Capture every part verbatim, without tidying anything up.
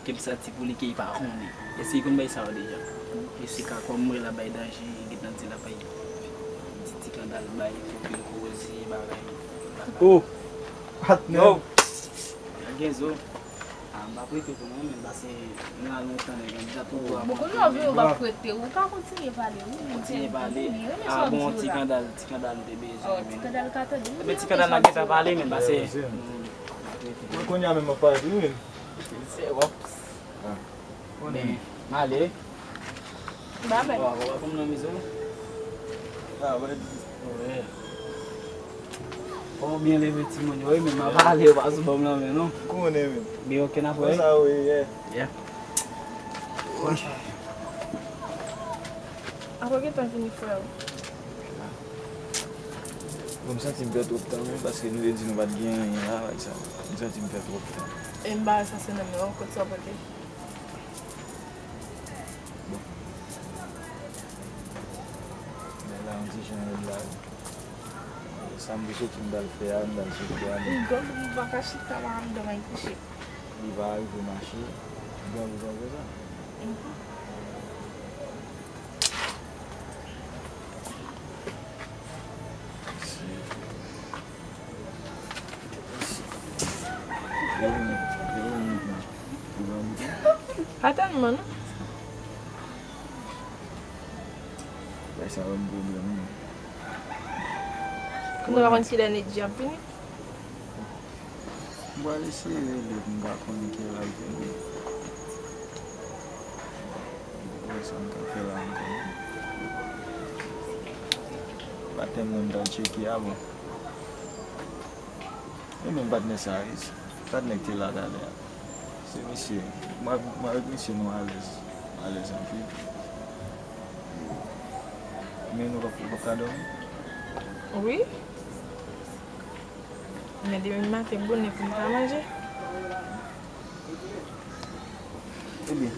Ke m santi pou li ke li pa konnen. Èske li konn bay sa yo deja? Jessica, kòm mwen la bay danje, li gentan di l ap bay ti, ti kandal bay, fè pil koze, bagay. Oh! Patnè. Yo! Gen zo. Ah, m pa prete pou mwen menm, paske m la lontan, nèg, m ap tann pou... Bon, kounye a w vini, w pa prete, ou ka kontinye pale, wi. Kontinye pale. Ah, bon, ti kandal, ti kandal m te bezwen. Oh, ti kandal ka tande. Ebyen, ti kandal la gentan pale, men pase. Mwen kounye a menm m ap pale tou, wi. Se wòp. Ah. Men, m ale. Ba bay. Wa, wa, kòm nan mizo. Ah, wè. Wè. Fò w byen leve timoun yo, wi, men m ap ale, w pa sou ban m lanmen, non. Konnen, men. Byen, ok, n ap wè. Konsa, wi, yeah. Yeah. Apre gen tan vini frè w. Bon, m santi m pè twòp tan, wi, paske nou te di nou pa t gen anyen la, bagay sa. M santi m pè twòp tan. E m bagay sa se nan men w, kot sa w pote? Bon. Men la, yon ti jan rèd la, wi. Sa m te soti m t al fè a, m t al soti a, men... Li gòl, li pa ka chita la anndan, men kouche. Li pa rive mache. Li gòl, li gòl konsa. Mhm. Pa tèlman, non. Bay sa ban m pwoblèm, wi. Kounye a w pa konn kilè Nedji ap vini? M pral eseye rele pou m ka konnen kilè l ap vini. Bon, sa m ka fè la ankò. Patnè mwen m t al tcheke a, bon. E menm patnè sa, wi. Patnè ki te la talè a. Se misye. Mwen, mwen avèk misye, nou alèz. Nou alèz anpil. Men nou p ap, p ap ka dòmi? Wi. Men demen maten bonè pou m ka manje. Ebyen,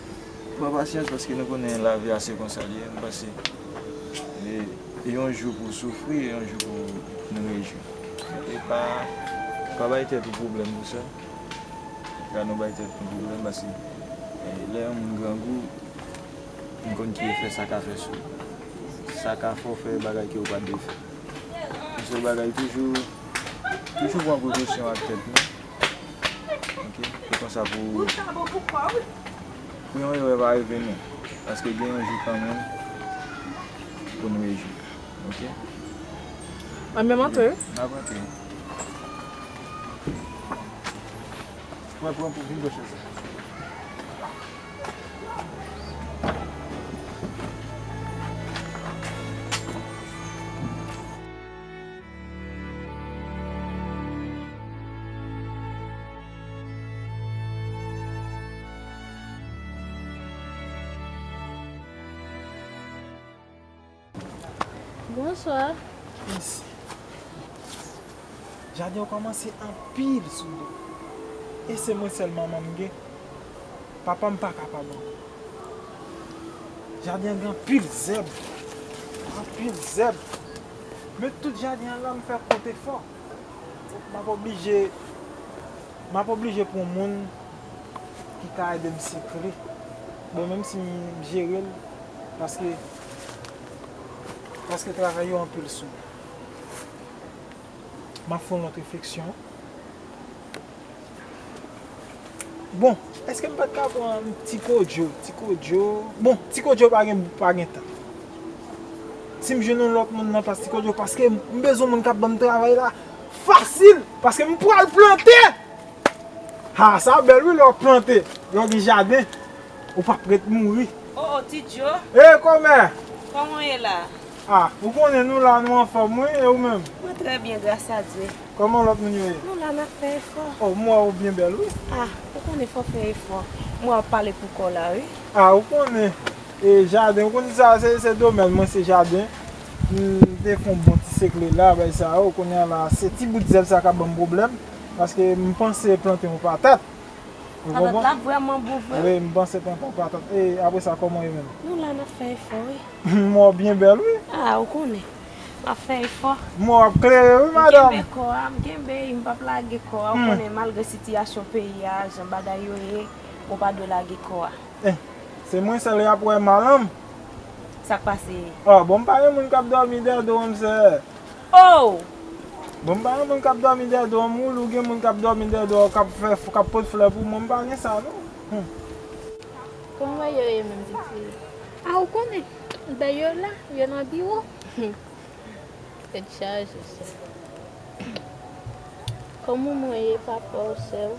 pran pasyans paske nou konnen lavi a se konsa li ye. Nou pase, e, e yon jou pou soufri, e yon jou pou nou rejwi. E pa, pa bay tèt ou pwoblèm pou sa. Pa nou bay tèt nou pwoblèm paske, e, lè yon moun grangou, m konn ki efè sa ka fè sou ou. Sa ka fè w fè bagay ke w pa t dwe fè. Yon sèl bagay, toujou, toujou pran prekosyon ak tèt nou. Ok? Se konsa pou, pou yon erè pa rive nou. Paske gen yon jou kanmenm pou n rejwi. Ok? Mwen menm antre. N ap antre. Pran, pran, pran, vin bò chèz la. Bonswa. Mèsi. Jaden an kòmanse anpil sou do. E se mwen sèl manman m gen. Papa m pa kapab ankò. Jaden an gen anpil zèb. Anpil zèb. Men tout jaden an la, m fè kont efò. M ap oblije, m ap oblije pran moun ki ka ede m sekle. Bon, menm si m jere l, paske, paske travay yo anpil sou mwen. M ap fè yon lòt refleksyon. Bon, èske m pa t ka pran Ti Kodjo? Ti Kodjo, bon, Ti Kodjo pa gen, pa gen tan. Si m jwenn yon lòt moun nan plas Ti Kodjo, paske m bezwen moun k ap ban m travay la fasil, paske m pral plante! Ha, sa bèl wi, lè w plante, lè w gen jaden, ou p ap ret mouri. Oh, oh, Ti Djo. E, kòmè? Kòman w ye la? Ah, ou konnen nou la, nou anfòm, wi, e ou menm? Mwen trè byen, gras a Dye. Kòman lòt moun yo ye? Nou la, n ap fè efò. Oh, m wè ou byen bèl, wi. Ah, ou konnen fò fè efò. M wè w ap pale pou kò w la, wi. Ah, ou konnen. E jaden, ou konn sa, se, se domèn mwen, se jaden. M te fè yon bon ti sekle la, bay sa yo, kounye a la, se ti bout zèb sa k ap ban m pwoblèm, paske m panse plante yon patat. Ou konprann? Patat la vrèman bon vre. Wi, m panse plante yon patat. E apre sa, kòman w ye menm? Nou la, n ap fè efò, wi. M wè w byen bèl, wi. Ah, ou konnen. M ap fè efò. M wè w ap klere, wi, madanm. M kenbe kò a, m kenbe, m p ap lage kò a. Ou konnen, malgre sitiyasyon peyi a, jan bagay yo ye, Ou pa dwe lage kò a. Eh, se mwen sèl y ap wè malanm. Sa k pase? Oh, bon, m pa gen moun k ap dòmi dèyè do m, sè. Oh! Bon, m pa gen moun k ap dòmi dèyè do m, ou, ou gen moun k ap dòmi dèyè do w, k ap fè, k ap pot flè pou mwen, m pa gen sa, non. Hmm. Kòman yo ye menm, pitit? A, ou konnen, dèyè yo la, yo nan biwo. Tèt chaje, sè. Kòman mwen ye, papa w, sè w?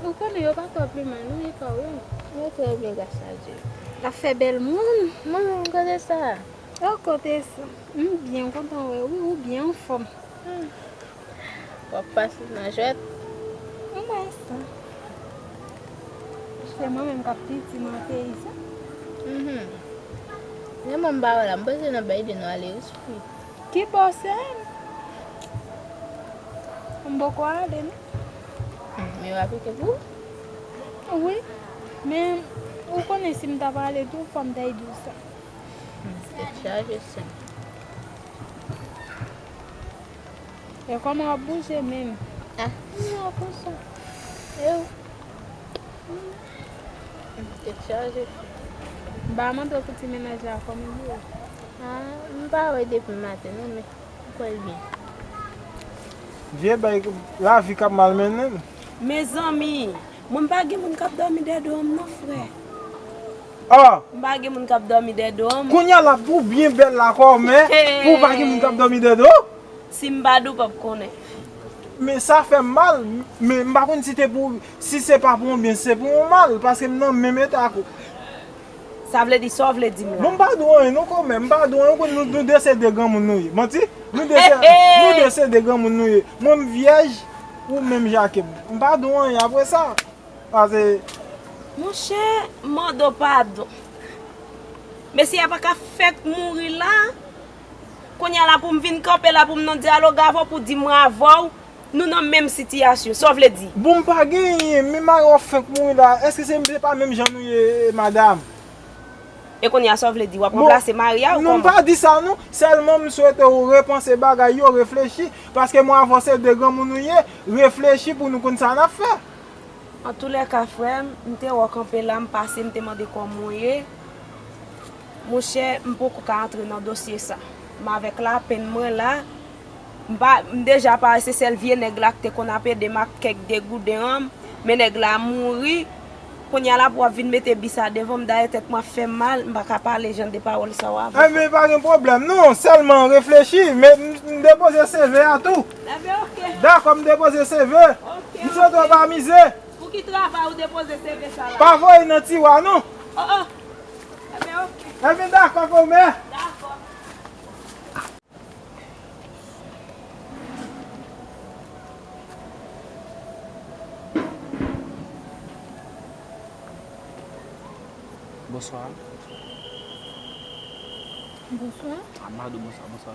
Ou konnen yo pa twò pi mal, non, e pa w, wi. Mwen trè byen, gras a Dye. L ap fè bèl moun. Mwen menm, kote sa? O, kote sa? M byen kontan wè w, wi, ou byen anfòm. Hmm. W ap pase nan jwèt? M wè sa. Se mwen menm k ap piti nan peyi sa. Mhm. Lè mwen m pa wè la, m panse nan bay de nou ale, wi, sou fi. Ki bò se? M poko ale, non. Hmm, men w aplike pou? Wi. Men, ou konnen si m ta pale tou, fò m ta di w sa. Hmm, tèt chaje, sè. E kòman w ap bouje menm? Ah, m la konsa. E w? M te chaje. M pa mande w pou ti mennaj la kòman l ye. Ah, m pa wè depi maten non, men m kwè l byen. Vye bay lavi k ap malmennen l. Mezanmi, mwen m pa gen moun k ap dòmi dèyè do m non, frè. Ah! M pa gen moun k ap dòmi dèyè do m. Kounye a la pou w byen bèl la kòmè, pou w pa gen moun k ap dòmi dèyè do w. Si m pa di w p ap konnen. Men sa fè m mal, men m pa konn si te pou, si se pa pou yon byen, se pou yon mal, paske m nan menm eta ak ou. Sa vle di, sa w vle di m la? Bon, m pa di w anyen non kòmè, m pa di w anyen, ou konn nou, nou de se de granmoun nou ye. Manti? Nou de se, nou de se de granmoun nou ye. Mwen m vyèj, ou menm jan ke m. M pa di w anyen apre sa. Pase. Monchè, m mande w padon. Mesye a pa ka fèk mouri la. Kounye a la pou m vin kanpe la pou m nan dyalòg avè w pou di mwen avè w, nou nan menm sitiyasyon. Sa w vle di? Bon, m pa genyen, men mari w ap fèk mouri la. Èske se, se pa menm jan nou ye, madanm? E kounye a sa w vle di? W ap ranplase mari a ou kòman? Non, m pa di sa non. Sèlman m swete w repanse bagay yo, reflechi. Paske mwen avè w se de granmoun nou ye, reflechi pou nou konn sa n ap fè. Antoulèka, frè m, m te wè w kanpe la, m pase, m te mande kòman w ye. Monchè, m poko ka antre nan dosye sa. M avèk lapenn mwen la. M pa, m deja pare, se sèl vye nèg la ki te konn ap ede m ak kèk degouden an, men nèg la mouri. Kounye a la pou w ap vin mete bis a devan m, dayè tèt mwen ap fè m mal, m pa ka pale jan de pawòl sa w avè m. Enben, pa gen pwoblèm non, sèlman reflechi, men m, m depoze C V a tou. Enben, oke. Dakò, m depoze C V. Oke, oke. M swete w pa mize. Pou ki travay ou depoze C V sa la? Pa voye nan tiwa non. Oh, oh. Enben, oke. Enben, dakò, kòmè. Dakò. Bonswa. Bonswa. Ah, m pa di w bonswa, bonswa.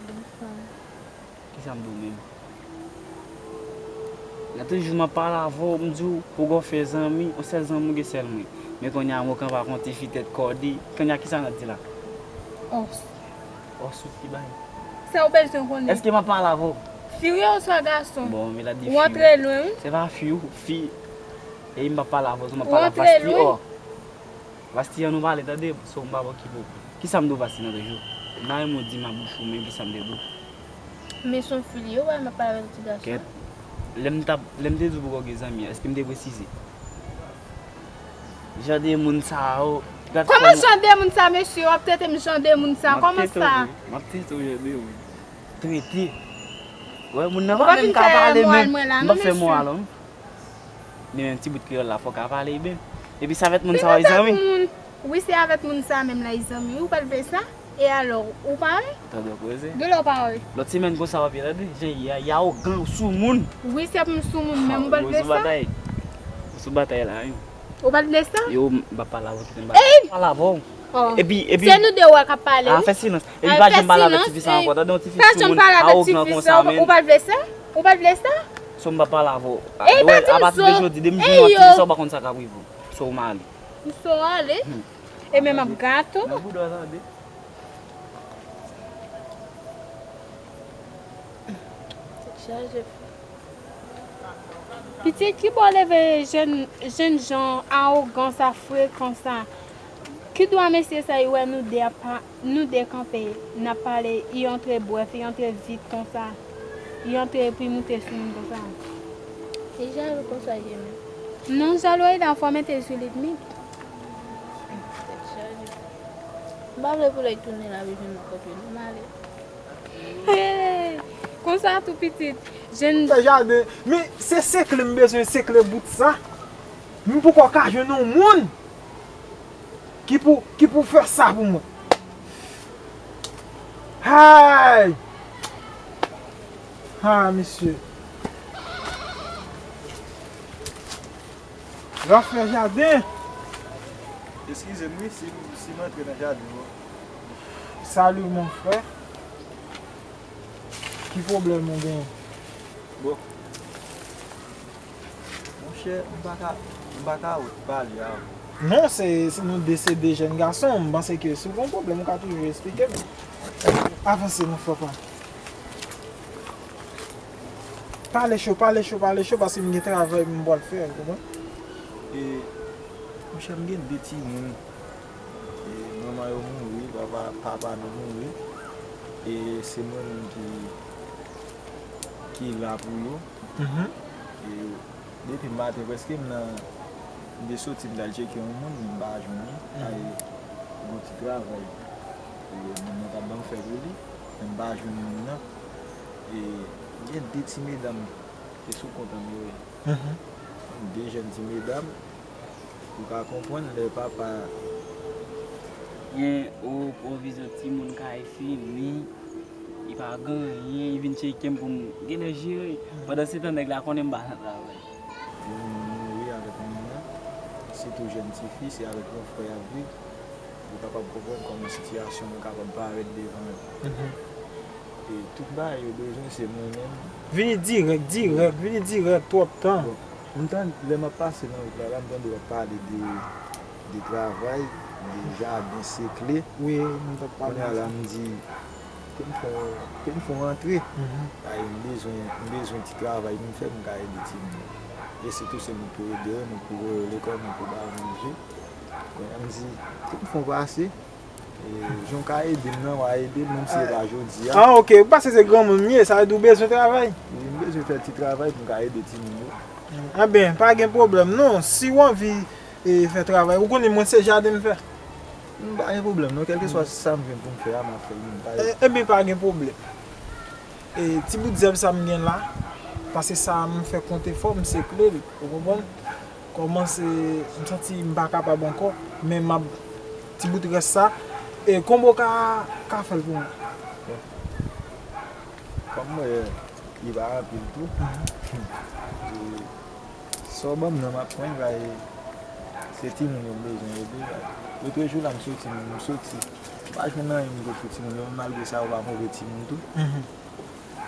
Bonswa. Kisa m di w menm? Lè toujou m ap pale avè w, m di w pou w fè zanmi, yon sèl zanmi w gen sèl mwen. Men kounye a, mwen kanpe ak yon ti fi tèt kòde. Kounye a, kisa n ap di la? Òs. Òs sou ki bagay? Sa w bezwen konnen? Èske m ap pale avè w? Fi w ye oswa gason? Bon, men la di fi. Ou antre lwen, wi. Se pa fi w, fi. E m ap pale avè w, m ap pale avè Vasti. Ou antre lwen. Vasti, ann nou pale, tande, so m pa ba w ki pou. Kisa m di w Vasti nan toujou? M ta renmen w di m a bouch ou menm kisa m te di w. Men se yon fi li ye, w pa wè m ap pale avèk yon ti gason. Kèt. Lè m t ap, lè m te di w poko gen zanmi an, èske m te presize? Jan de moun sa yo, gad kòman. Kòman jan de moun sa, mesye? W ap trete m jan de moun sa, kòman sa? M ap trete w, m ap trete w jan de moun. Trete? Wè, moun nan pa menm ka pale menm. M p ap fè moral, non. Men menm ti bout kreyòl la, fò w ka pale byen. Epi se avèk moun sa yo, zanmi? Wi, se avèk moun sa menm la, zanmi. Ou pa t vle sa? E alò, ou pare? Tande w koze. Genlè w pare. Lòt semèn konsa w ap ye, tande. Jan y a, y a ogan sou moun. Wi, se pou m sou moun menm, ou pa t vle sa? Ou sou batay. Ou sou batay la, wi. Ou pa t vle sa? Yo, m p ap pale avè w, kite m pale. Ey! Pale avè w. Oh. Epi, epi. Se nou de wè k ap pale, wi. Ah, fè silans. Epi pa janm pale avèk ti fi sa ankò, tande yon ti fi sou moun, a ogan konsa menm. Ou pa t vle sa? Ou pa t vle sa? So m pa pale avè w. Ey, pa di m so. Apati de jodi, depi m jwenn yon ti fi sa, ou pa konn sa k ap rive w. So m ale. M so ale. Hmm. E men m ap gato. Nan bouda w tande. Tèt chaje. Pitit, ki bò leve jèn, jènjan awogan sa, frekan sa? Ki dwa mesye sa, li wè nou de ap pa, nou de kanpe, n ap pale, li antre brèf, li antre vit konsa. Li antre epi moute sou moun konsa. Li jalou konsa, Jemè. Non, jalou, e la fò mete l sou limit. Tèt chaje. M pa vle pou lè l tounen la, li jwenn mwen kote nou, m ale. Hey, konsa tou pitit. Jèn fè jaden. Men se sekle m bezwen sekle bout sa. M poko ka jwenn yon moun ki pou, ki pou fè sa pou mwen. Hey! Ha, mesye. L ap fè jaden. Eskize m wi si, si m antre nan jaden w. Salut mon frère. Ki pwoblèm ou genyen? Bon. Monchè, m pa ka, m pa ka wè pale a. Non, se, se nou de, se de jèn gason. M panse ke si w gen yon pwoblèm, ou ka toujou eksplike m. Avanse non, frè pa m. Pale cho, pale cho, pale cho, paske m gen travay m pral fè, ou konprann? E, monchè, m gen de timoun. E, manman yo mouri, papa, papa nou mouri. E se mwen menm ki, ki la pou yo. Mhm. E depi maten, prèske m nan, m te soti, m t al tcheke yon moun, m pa jwenn li. Mhm. Ay, gon ti travay. E, moun nan t ap ban m fè pou li, men m pa jwenn moun nan. E, gen de ti medam, se sou kont an m yo ye. Mhm. De jèn ti medam, ou ka konprann lè papa gen o pwovizyon timoun kay fini, li pa gen anyen, li vin tcheke m pou m genlè jere. Pandan se tan, nèg la konnen m pa nan travay. Gen moun mouri avèk moun nan, sitou jèn tifi, se avèk yon frè y ap viv. Ou kapab konprann kòman sitiyasyon mwen kapab parèt devan yo. Mhm. E tout bagay yo bezwen, se mwen menm. Vini dirèk, dirèk, vini dirèk, twòp tan. Bon, m tande, lè m ap pase nan wout la, la, m tande w ap pale de, de travay, de jaden sekle. Wi, m t ap pale. Kounye a la, m di, ke m fè, ke m fè yon rantre. Mhm. Ay, m bezwen, m bezwen ti travay pou m fè, m ka ede timoun yo. E sitou se nou pou ede yo, nou pou voye yo lekòl, nou pou ba yo manje. Kounye a m di, ke m fè yon pase, e, jan w ka ede m nan, w a ede m, menm si se pa jodi a. Ah, ok, ou pase se granmoun m ye, sa vle di w bezwen travay? Wi, m bezwen fè ti travay pou m ka ede timoun yo. Enben, pa gen pwoblèm non, si w anvi e, fè travay. Ou konnen mwen se jaden m fè. M pa gen pwoblèm non, kèlkeswa sa m jwenn pou m fè a, m ap fè l, m pa... E, enben, pa gen pwoblèm. E, ti bout zèb sa m gen la, paske sa m fè kont efò, m sekle l, ou konprann? Kòmanse, m santi m pa kapab ankò, men m ap, ti bout rès sa, e, konbyen w ka, ka fè l pou mwen? Kòm mwen, li pa anpil tou. Mhm. E, sa w ban m nan, m ap pran l, bay, se timoun yo m bezwen ede, bay. Lotrejou la, m soti, m soti. M pa jwenn anyen m pot pou timoun yo, malgre sa, yo pa move timoun tou. Mhm.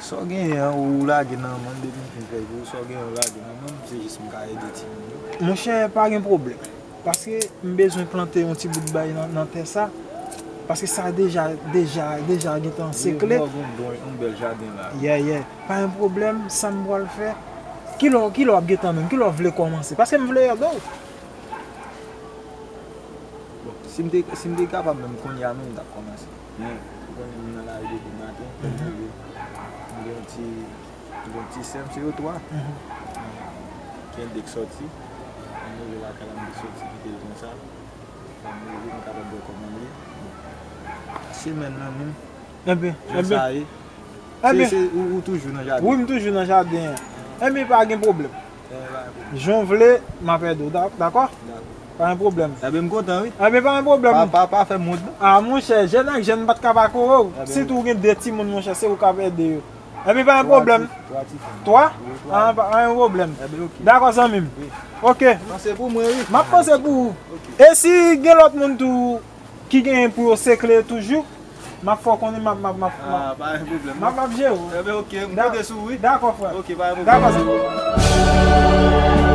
Sa w genyen an, ou lage nan men m, depi m fin fè pou ou, sa w genyen, ou lage nan men m, se jis m ka ede timoun yo. Monchè, pa gen pwoblèm. Paske m bezwen plante yon ti bout bay nan, nan tè sa. Paske sa deja, deja, deja gentan sekle. Yon bon, yon bèl jaden la. Yeah, yeah. Pa gen pwoblèm, sa m pral fè. Kilè, kilè w ap gentan menm? Kilè w vle kòmanse? Paske m vle ede w. Bon, si m te, si m te kapab menm kounye a menm, m t ap kòmanse. Men, ou konnen m nan lari depi maten, pou m rive. M gen yon ti, m gen yon ti sè m, se yo twa. Mhm. Gen de k sòti. M rive lakay la, m te sòti kite l konsa. Lè m rive, m kapab wè kòman l ye. Semèn nan menm, enben, jan enben, sa ye. Se, enben, se, ou, ou toujou nan jaden? Wi, m toujou nan jaden an. Enben, pa gen pwoblèm. Enben, pa gen pwoblèm. Jan w vle, m ap ede w, da-, dakò? Dakò. Pa gen pwoblèm. Enben, m kontan, wi. Enben, pa gen pwoblèm. Pa, pa, pa fè m wont, non. A, monchè, jèn ak jèn, m pa t ka pa kore w. Enben, sitou w gen de timoun, monchè, se ou k ap ede yo. Enben, pa gen pwoblèm. Twa ti, twa ti fanm. Twa? Wi, twa. A, pa, pa gen pwoblèm. Enben, ok. Dakò, zanmi m. Wi. Ok. Panse pou mwen, wi. M ap panse pou ou. Ok. E si gen lòt moun tou ki genyen pou yo sekle toujou, m ap fè w konnen, m ap, m ap, m ap, m ap... A, pa gen pwoblèm, m ap, m ap jere w. Enben, ok, m konte sou ou, wi. Dakò, frè. Ok, pa gen pwoblèm. Dakò, zanmi m.